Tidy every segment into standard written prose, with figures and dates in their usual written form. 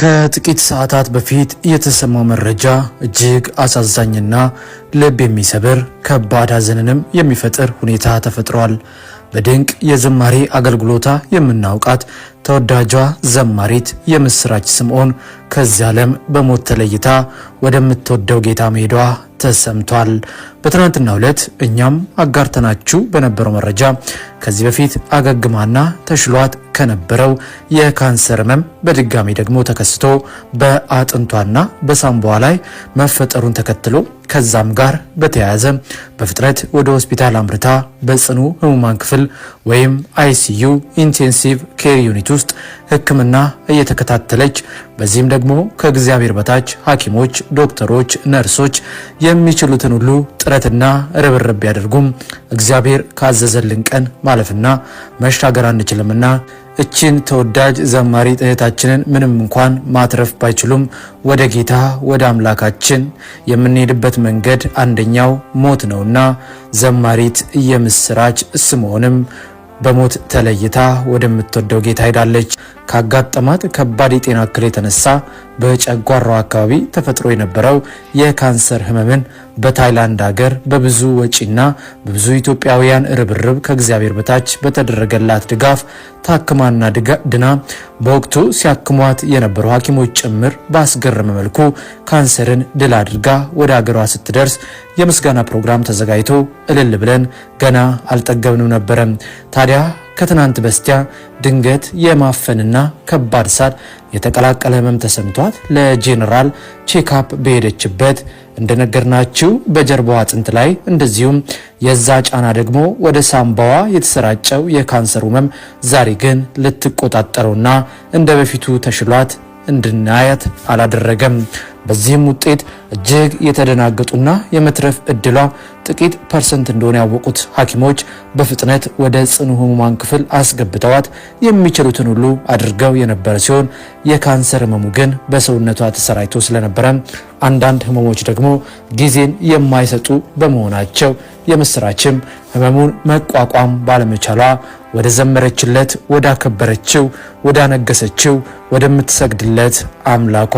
ከጥቂት ሰዓታት በፊት የተሰማው መረጃ እጅግ አሳዛኝና ልብ የሚሰብር ከባድ ሐዘንንም የሚፈጥር ሁኔታ ተፈጥሯል። በድንቅ የዝማሬ አገልግሎታ የምናውቃት ተወዳጇ ዘማሪት የምስራች ስምዖን ከዚህ ዓለም በሞት ተለይታ ወደምትወደው ጌታ መሄዷ ተሰምቷል። በትናንትናው ዕለት እኛም አጋርተናችሁ በነበረው መረጃ ከዚህ በፊት አገግማና ተሽሏት ከነበረው የካንሰር ህመም በድጋሚ ደግሞ ተከስቶ በአጥንቷና በሳምቧ ላይ መፈጠሩን ተከትሎ ከዛም ጋር በተያያዘ በፍጥነት ወደ ሆስፒታል አምርታ በጽኑ ህሙማን ክፍል ወይም ICU intensive care unit ውስጥ ሕክምና እየተከታተለች፣ በዚህም ደግሞ ከእግዚአብሔር በታች ሐኪሞች፣ ዶክተሮች፣ ነርሶች የሚችሉትን ሁሉ ጥረትና ርብርብ ቢያደርጉም እግዚአብሔር ካዘዘልን ቀን ማለፍና መሻገር አንችልምና እችን ተወዳጅ ዘማሪ እህታችንን ምንም እንኳን ማትረፍ ባይችሉም ወደ ጌታ ወደ አምላካችን የምንሄድበት መንገድ አንደኛው ሞት ነውና ዘማሪት የምስራች ስምዖንም በሞት ተለይታ ወደምትወደው ጌታ ሄዳለች። ካጋጠማት ከባድ የጤና እክል የተነሳ በጨጓራው አካባቢ ተፈጥሮ የነበረው የካንሰር ህመምን በታይላንድ ሀገር በብዙ ወጪና በብዙ ኢትዮጵያውያን ርብርብ ከእግዚአብሔር በታች በተደረገላት ድጋፍ ታክማና ድና በወቅቱ ሲያክሟት የነበሩ ሐኪሞች ጭምር ባስገረመ መልኩ ካንሰርን ድል አድርጋ ወደ ሀገሯ ስትደርስ የምስጋና ፕሮግራም ተዘጋጅቶ እልል ብለን ገና አልጠገብንም ነበረም። ታዲያ ከትናንት በስቲያ ድንገት የማፈንና ከባድ ሳል የተቀላቀለ ህመም ተሰምቷት ለ general checkup በሄደችበት እንደነገርናችሁ በጀርባዋ አጥንት ላይ እንደዚሁም የዛ ጫና ደግሞ ወደ ሳምባዋ የተሰራጨው የካንሰር ህመም ዛሬ ግን ልትቆጣጠረውና እንደ በፊቱ ተሽሏት እንድናያት አላደረገም። በዚህም ውጤት እጅግ የተደናገጡና የመትረፍ እድሏ ጥቂት percent እንደሆነ ያወቁት ሐኪሞች በፍጥነት ወደ ጽኑ ህሙማን ክፍል አስገብተዋት የሚችሉትን ሁሉ አድርገው የነበረ ሲሆን የካንሰር ህመሙ ግን በሰውነቷ ተሰራጭቶ ስለነበረ አንዳንድ ህመሞች ደግሞ ጊዜን የማይሰጡ በመሆናቸው የምስራችም ህመሙን መቋቋም ባለመቻሏ ወደ ዘመረችለት፣ ወዳከበረችው፣ ወዳነገሰችው፣ ወደምትሰግድለት አምላኳ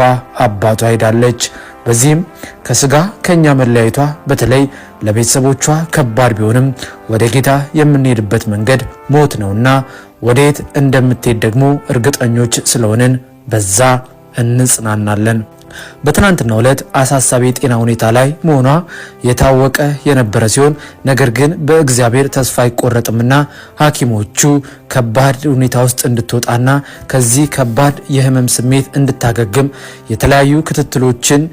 አባቷ ሄዳለች። በዚህም ከስጋ ከኛ መለያየቷ በተለይ ለቤተሰቦቿ ከባድ ቢሆንም ወደ ጌታ የምንሄድበት መንገድ ሞት ነውና ወዴት እንደምትሄድ ደግሞ እርግጠኞች ስለሆንን በዛ እንጽናናለን። በትናንትናው ዕለት አሳሳቢ የጤና ሁኔታ ላይ መሆኗ የታወቀ የነበረ ሲሆን ነገር ግን በእግዚአብሔር ተስፋ አይቆረጥምና ሐኪሞቹ ከባድ ሁኔታ ውስጥ እንድትወጣና ከዚህ ከባድ የህመም ስሜት እንድታገግም የተለያዩ ክትትሎችን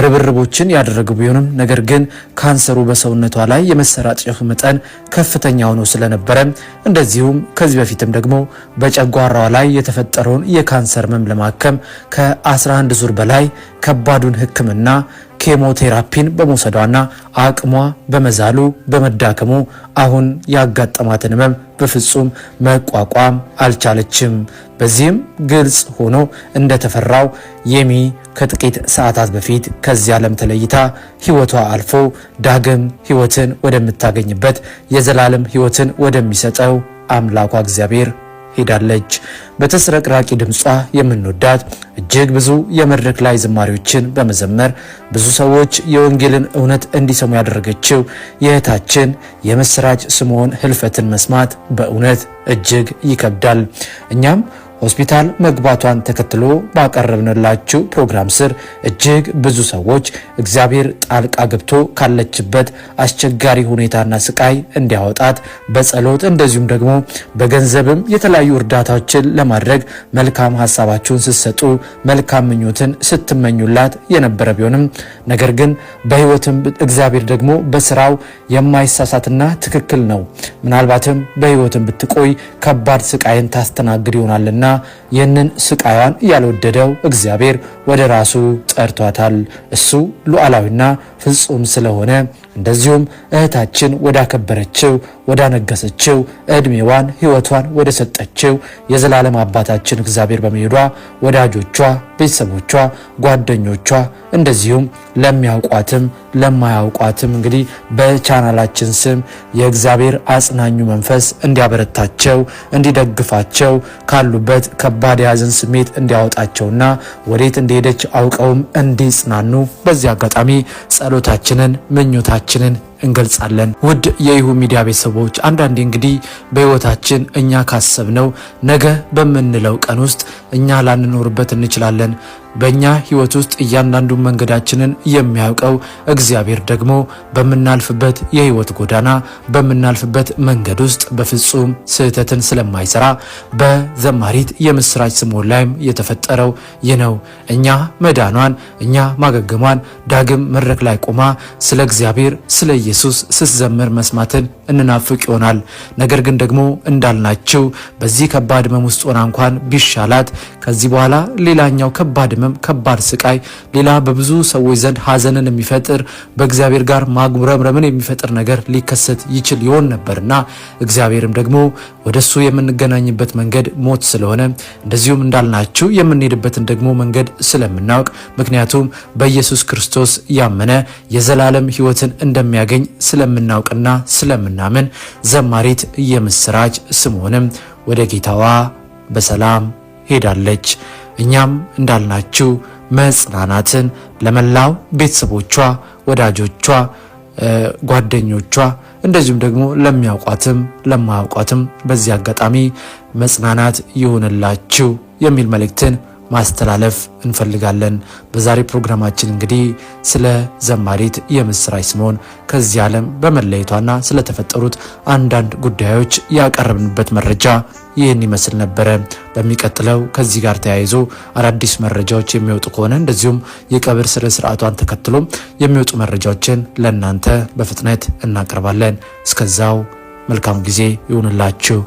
ርብርቦችን ያደረጉ ቢሆንም ነገር ግን ካንሰሩ በሰውነቷ ላይ የመሰራጨቱ መጠን ከፍተኛ ሆኖ ስለነበረ እንደዚሁም ከዚህ በፊትም ደግሞ በጨጓራዋ ላይ የተፈጠረውን የካንሰር ህመም ለማከም ከ11 ዙር በላይ ከባዱን ሕክምና ኬሞቴራፒን በመውሰዷና አቅሟ በመዛሉ በመዳከሙ አሁን ያጋጠማትን ህመም በፍጹም መቋቋም አልቻለችም። በዚህም ግልጽ ሆኖ እንደተፈራው የሚ ከጥቂት ሰዓታት በፊት ከዚህ ዓለም ተለይታ ህይወቷ አልፎ ዳግም ህይወትን ወደምታገኝበት የዘላለም ህይወትን ወደሚሰጠው አምላኳ እግዚአብሔር ሄዳለች። በተስረቅራቂ ድምጿ የምንወዳት እጅግ ብዙ የመድረክ ላይ ዝማሬዎችን በመዘመር ብዙ ሰዎች የወንጌልን እውነት እንዲሰሙ ያደረገችው የእህታችን የምስራች ስምዖን ህልፈትን መስማት በእውነት እጅግ ይከብዳል። እኛም ሆስፒታል መግባቷን ተከትሎ ባቀረብንላችሁ ፕሮግራም ስር እጅግ ብዙ ሰዎች እግዚአብሔር ጣልቃ ገብቶ ካለችበት አስቸጋሪ ሁኔታና ስቃይ እንዲያወጣት በጸሎት እንደዚሁም ደግሞ በገንዘብም የተለያዩ እርዳታዎችን ለማድረግ መልካም ሀሳባችሁን ስትሰጡ መልካም ምኞትን ስትመኙላት የነበረ ቢሆንም ነገር ግን በሕይወትም እግዚአብሔር ደግሞ በስራው የማይሳሳትና ትክክል ነው። ምናልባትም በሕይወትም ብትቆይ ከባድ ስቃይን ታስተናግድ ይሆናልና ይህንን ስቃዋን ያልወደደው እግዚአብሔር ወደ ራሱ ጠርቷታል። እሱ ሉዓላዊና ፍጹም ስለሆነ እንደዚሁም እህታችን ወዳከበረችው፣ ወዳነገሰችው፣ ዕድሜዋን ሕይወቷን ወደ ሰጠችው የዘላለም አባታችን እግዚአብሔር በመሄዷ ወዳጆቿ፣ ቤተሰቦቿ፣ ጓደኞቿ እንደዚሁም ለሚያውቋትም ለማያውቋትም እንግዲህ በቻናላችን ስም የእግዚአብሔር አጽናኙ መንፈስ እንዲያበረታቸው፣ እንዲደግፋቸው፣ ካሉበት ከባድ የሐዘን ስሜት እንዲያወጣቸውና ወዴት እንደሄደች አውቀውም እንዲጽናኑ በዚህ አጋጣሚ ጸሎታችንን ምኞታችንን እንገልጻለን። ውድ የይሁ ሚዲያ ቤተሰቦች፣ አንዳንዴ እንግዲህ በሕይወታችን እኛ ካሰብነው ነገ በምንለው ቀን ውስጥ እኛ ላንኖርበት እንችላለን። በእኛ ሕይወት ውስጥ እያንዳንዱ መንገዳችንን የሚያውቀው እግዚአብሔር ደግሞ በምናልፍበት የሕይወት ጎዳና፣ በምናልፍበት መንገድ ውስጥ በፍጹም ስህተትን ስለማይሰራ በዘማሪት የምስራች ስምኦን ላይም የተፈጠረው ይህ ነው። እኛ መዳኗን፣ እኛ ማገገሟን፣ ዳግም መድረክ ላይ ቆማ ስለ እግዚአብሔር ስለ ኢየሱስ ስትዘምር መስማትን እንናፍቅ ይሆናል። ነገር ግን ደግሞ እንዳልናቸው በዚህ ከባድ ሕመም ውስጥ ሆና እንኳን ቢሻላት ከዚህ በኋላ ሌላኛው ከባድ ሕመም፣ ከባድ ስቃይ፣ ሌላ በብዙ ሰዎች ዘንድ ሐዘንን የሚፈጥር፣ በእግዚአብሔር ጋር ማጉረምረምን የሚፈጥር ነገር ሊከሰት ይችል ይሆን ነበርና እግዚአብሔርም ደግሞ ወደሱ የምንገናኝበት መንገድ ሞት ስለሆነ እንደዚሁም እንዳልናችሁ የምንሄድበትን ደግሞ መንገድ ስለምናውቅ፣ ምክንያቱም በኢየሱስ ክርስቶስ ያመነ የዘላለም ሕይወትን እንደሚያገኝ ስለምናውቅና ስለምናምን ዘማሪት የምስራች ስምኦንም ወደ ጌታዋ በሰላም ሄዳለች። እኛም እንዳልናችሁ መጽናናትን ለመላው ቤተሰቦቿ፣ ወዳጆቿ፣ ጓደኞቿ እንደዚሁም ደግሞ ለሚያውቋትም ለማያውቋትም በዚህ አጋጣሚ መጽናናት ይሁንላችሁ የሚል መልእክትን ማስተላለፍ እንፈልጋለን። በዛሬ ፕሮግራማችን እንግዲህ ስለ ዘማሪት የምስራች ስምኦን ከዚህ ዓለም በመለየቷና ስለተፈጠሩት አንዳንድ ጉዳዮች ያቀረብንበት መረጃ ይህን ይመስል ነበረ። በሚቀጥለው ከዚህ ጋር ተያይዞ አዳዲስ መረጃዎች የሚወጡ ከሆነ እንደዚሁም የቀብር ስነ ስርዓቷን ተከትሎ የሚወጡ መረጃዎችን ለእናንተ በፍጥነት እናቀርባለን። እስከዛው መልካም ጊዜ ይሁንላችሁ።